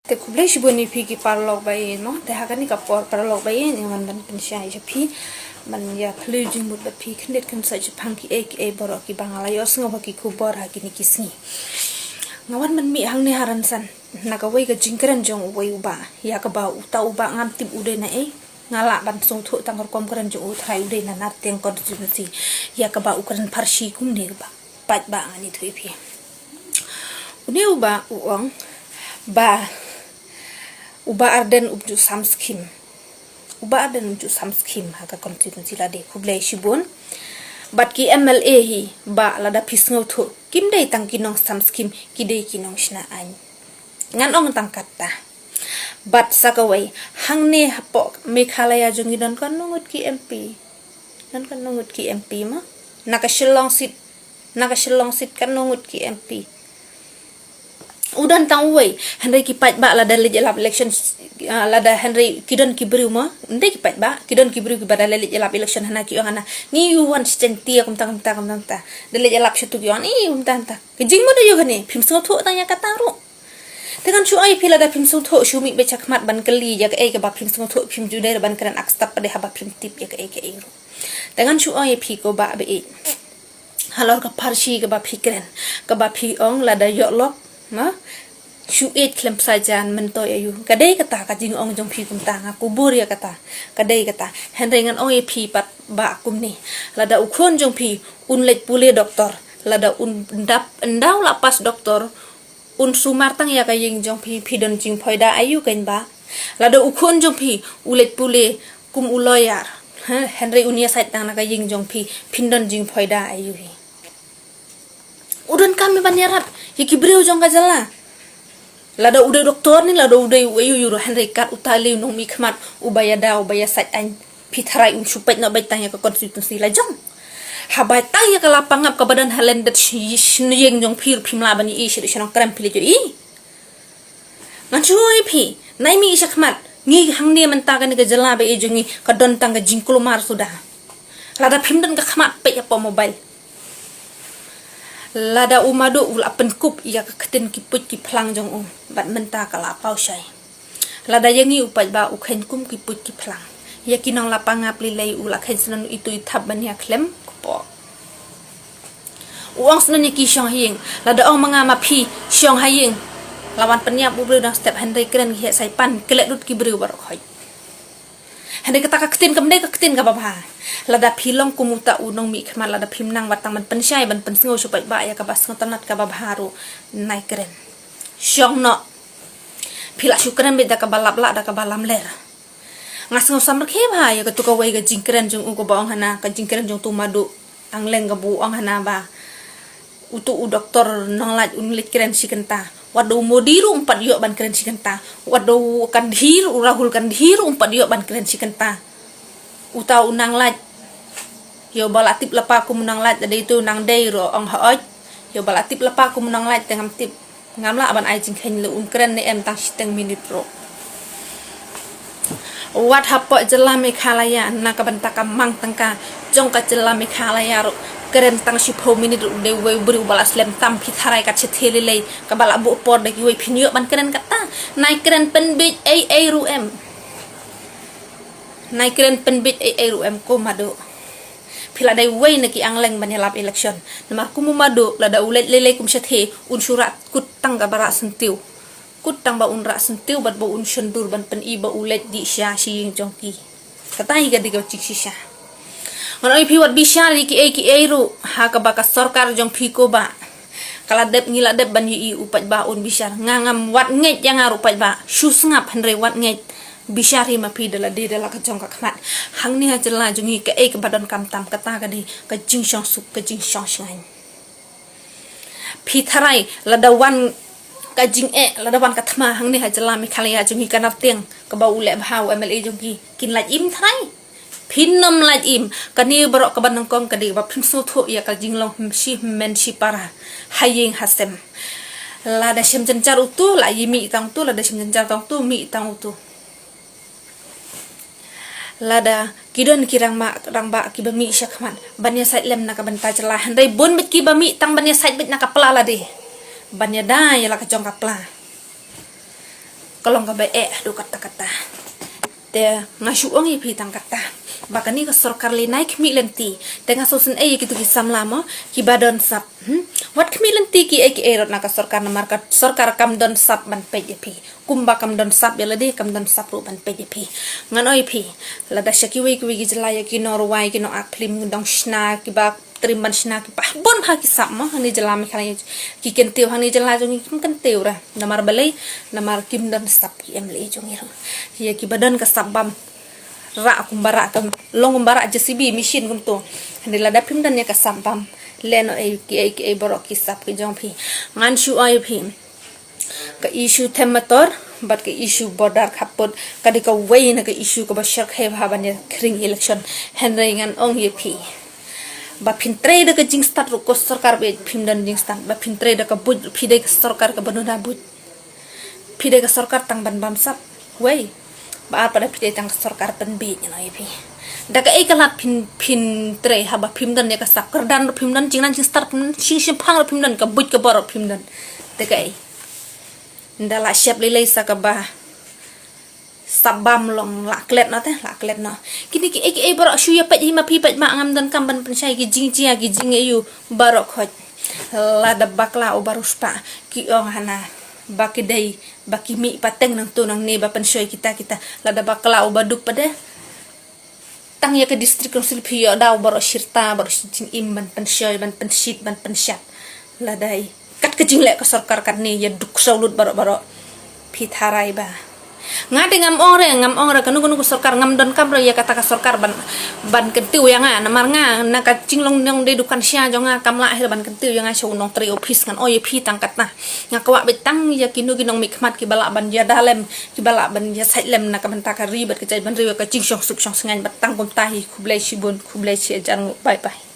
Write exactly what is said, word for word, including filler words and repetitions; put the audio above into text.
Te khublei shibun ïa phi ki paralok ba ïeit mo. Te ha kane ka por paralok ba ïeit, nga wan ban pynshai sha phi, ban ïa kylli jingmut bad phi khyndiat khyndiat shaphang kiei kiei baroh kiba nga la ïohsngew ha ki khubor ha kine ki sngi. Nga wan ban mih hangne ha rynsan na kawei ka jingkren jong uwei u bah, ïa kaba uta u bah ngam tip u dei na ei. Nga lah ban sngewthuh tang rukom kren jong u trai u dei na Nartiang constituency, ïa kaba u kren pharshi kumne u bah. Paidbah, ngan ïathuh ïa phi. Une u bah u ong ba u bah Ardent um ju sam skim. U bah Ardent um ju sam skim ha ka constituency lade. Khublei shibun. Bad ki M L A hi, bah, lada phi sngewthuh, kim dei tang ki nongsam skim, ki dei ki nongshna aiñ. Ngan ong tang katta. Bad sa kawei, hangne hapoh Meghalaya jong ngi don katno ngut ki M P. Don katno ngut ki M P mo. Na ka Shillong seat, na ka Shillong seat katno ngut ki M P. U don tang uwei, hynrei ki paidbah lada leit ïalap election, ah, lada hynrei ki don ki briew mo, hynrei ki paidbah, ki don ki briew kiba da leit ïalap election hana ki ong hana, ngi ïoh wan shi jaiñtia kumta kumta kumta kumta. Da leit ïalap shatu ki ong, ih, kumta kumta. Ka jingmut aïu kane, phim sngewthuh tang ïa kata ruh. Te ngan shu ong ïa phi lada phim sngewthuh, shu mih beit shakhmat ban kylli ïa kaei kaba phim sngewthuh, phim ju dei ban kren ak step pat de haba phim tip ïa kaei kaei ruh. Te ngan shu ong ïa phi ko bah ba ïeit. Halor ka pharshi kaba phi kren, kaba phi ong lada ïoh lok, ma? Shu ïeit khlem sa jan myntoi aïu. Ka dei kata ka jingong jong phi kumta, nga kubur ïa kata. Ka dei kata. Hynrei ngan ong ïa phi pat bah kumne. Lada u khun jong phi un leit pule doktor, lada un dap, un daw la pass doktor, un sumar tang ïa ka ïing jong phi, phi don jingphoida aïu kein bah? Lada u khun jong phi u leit pule kum u lawyer, ha, hynrei un ïasaid tang na ka ïing jong phi, phin don jingphoida aïu hi? U donkam ban ïarap ïa ki briew jong ka jylla. Lada u dei doktor ne, lada u dei u aïu aïu ruh, hynrei kat uta lei u nongmihkhmat uba ïada, uba ïasaid aiñ, phi tharai un shu peit noh beit tang ïa ka constituency la jong? Haba tang ïa ka lapangap kaba don ha lyndet shi, shi ïing jong phi ruh phim lah ban ïohi, shi shnong krem phi leit ïohi. Ngan shu ong ïa phi, nai mih shakhmat, ngi hangne mynta kane ka jylla ba ïeit jong ngi ka don tang ka jingkulmar suda. Lada phim don ka khmat peit hapoh mobile. Lada u Madu u la pynkup ïa ka ktien ki puit ki phlang jong u, bad mynta ka la paw shai. Lada ïa ngi u paidbah u kheiñ kum ki puit ki phlang, ïa ki nong lapangap lei lei u la kheiñ sngewthuh itu i thap ban ïa khlem kpoh. U ong sngewthuh ïa ki shong ha ïing, lada ong ma nga ma phi shong ha ïing, la wan pynïap u briew dang step, hynrei kren ki heh sai pan klet lut ki briew baroh khoit. Hynrei kata ka ktien kam dei ka ktien kaba bha. Lada phi long kum uta u nongmihkhmat, lada phim nang wat tang ban pynshai ban pynsngew sha u paidbah ïa kaba sngewtynnat kaba bha ruh, nai kren. Shong noh. Phi la shu kren beit da kaba lap lah, da kaba lamler. Nga sngew samrkhie bha ïa katu kawei ka jingkren jong u kaba ong hana, ka jingkren jong utu Madu Angleng kaba u ong hana ba utu u doktor nonglait un leit kren shi kynta. Wat da u Modi ruh um pat ïoh ban kren shi kynta. Wat da u Gandhi ruh, u Rahul Gandhi ruh um pat ïoh ban kren shi kynta. Uta u nonglait, ïoh ba la tip lypa kum u nonglait, da dei tu nang dei ruh ong hooid. Ïoh ba la tip lypa kum u nonglait te ngam tip. Ngam lah ban ai jingkheiñ lei un kren ne em tang shiteng minit ruh. Wat hapoh jylla Meghalaya na ka bynta ka mang tyngka jong ka jylla Meghalaya ruh, kren tang shiphew minit ruh dei uwei u briew uba la slem tam, phi tharai kat shatei lei lei kaba la buh por da kiwei, phin ïoh ban kren kata? Nai kren pynbeit ei ei ruh em. Nai kren pynbeit ei ei ruh em ko Madu. Phi la dei uwei na ki Angleng ban ïalap election. Namar kum u Madu lada u leit lei lei kum shatei un shu rah kut tang kaba rah syntiew. Kut tang ba un rah syntiew bad ba un shon dur ban pyni ba u leit dih sha shi ïing jong ki. Kata hi ka dei ka jingshisha. Ngan ong ïa phi wat bishar ïa kiei kiei ruh ha kaba ka sorkar jong phi ko bah. Ka la dep ngi la dep ban ïohi, u paidbah un bishar. Nga ngam wat ngeit ïa nga ruh paidbah. Shu sngap hynrei wat ngeit. Bishar hi ma phi da lade da la ka jong ka khmat. Hangne ha jylla jong ngi kaei kaba donkam tam, kata ka dei ka jingshong suk, ka jingshong shngaiñ. Phi tharai lada wan ka jingeh, lada wan ka thma hangne ha jylla Meghalaya jong ngi, ka Nartiang kaba u leh bha u M L A jong ki, kin lait im tharai? Phin nym lait im. Kane baroh kaba nyngkong ka dei kaba phim sngewthuh ïa ka jinglong shi hynmen shi para, ha ïing ha sem. Lada shem jynjar utu la ïa mih tang utu, lada shem jynjar tang utu mih tang utu. Lada ki don ki rangbah, rangbah kiba mih shakhmat ban ïasaid lem na ka bynta jylla, hynrei bun beit kiba mih tang ban ïasaid beit na ka pla lade, ban ïada ïa la ka jong ka pla. Ka long kaba eh haduh katta katta. Te nga shu ong ïa phi tang katta ba kane ka sorkar lei nai khmih lynti. Te nga sngewsynei ïa kitu ki samla mo kiba don sap. Hmm? Wat khmih lynti kiei kiei ruh na ka sorkar namar ka sorkar kam don sap ban peit ïa phi. Kumba kam don sap ïa lade kam don sap ruh ban peit ïa phi. Ngan ong ïa phi, lada sha kiwei kiwei ki jylla ïa ki nongrwai ki nongak phlim ki dang shna kiba trei ban shna ki pah bun ha ki sap mo, hangne jylla Meghalaya ki kyntiew, hangne jylla jong ngi kim kyntiew re. Namar balei? Namar kim don sap ki MLA jong ngi ruh. Ïa kiba don ka sap bam rah kumba rah ka, long kumba rah JCB machine kumto. Hangne lada phim don ïa ka sap bam, leh noh ei kiei kiei baroh ki sap ki jong phi. Ngan shu ong ïa phi, ka issue them motor bad ka issue border khappud ka dei kawei na ka issue kaba shyrkhei bha ban ïa khring election. Hynrei ngan ong ïa phi, ba phin trei da ka jingstad ruh ko sorkar ba phim don jingstad, ba phin trei da ka buit ruh phi dei ka sorkar kaba nuna buit. Phi dei ka sorkar tang ban bam sap. Wei. Ba ar pat da phi dei tang ka sorkar pynbieit, ngan ong ïa phi. Da kaei ka lad phin, phin trei haba phim don ïa ka sap? Kyrdan ruh phim don, jingnan jingstad phim don, jingshemphang ruh phim don, ka buit ka bor ruh phim don. Da kaei? Nda lah shep lei lei sa kaba sap bam long, lah klet noh te, lah klet noh. Kine kiei kiei baroh shu ïa peit hi ma phi, peit ma ngam donkam ban pynshai ki jingjia ki jingaiu baroh khoit. Lada bakla u ba riewspah ki ong hana ba ki dei ba ki mih pateng nangto nangne ba pynshoi kita kita. Lada bakla u ba duk pat de, tang ïa ka district council phi ïoh daw baroh shi rta baroh shi jingim ban pynshoi ban pynshit ban pynshap. Lada kat ka jingleh ka sorkar katne ïa duk saw lut baroh baroh. Phi tharai ba nga te ngam ong re, ngam ong re kano kano ka sorkar, ngam donkam re ïa kata ka sorkar ban, ban kyntiew ïa nga. Namar nga na ka jinglong nongdie dukan sha jong nga kam lah hi re ban kyntiew ïa nga sha u nongtrei office. Ngan ong ïa phi tang katne, nga kwah beit tang ïa kino ki nongmihkhmat kiba lah ban ïada lem, kiba lah ban ïasaid lem na ka bynta ka ri bad ka jaitbynriew ïa ka jingshongsuk shongsngain. Bad tang kumta hi, khublei shibun, khublei shi hajar nguh. Bye bye.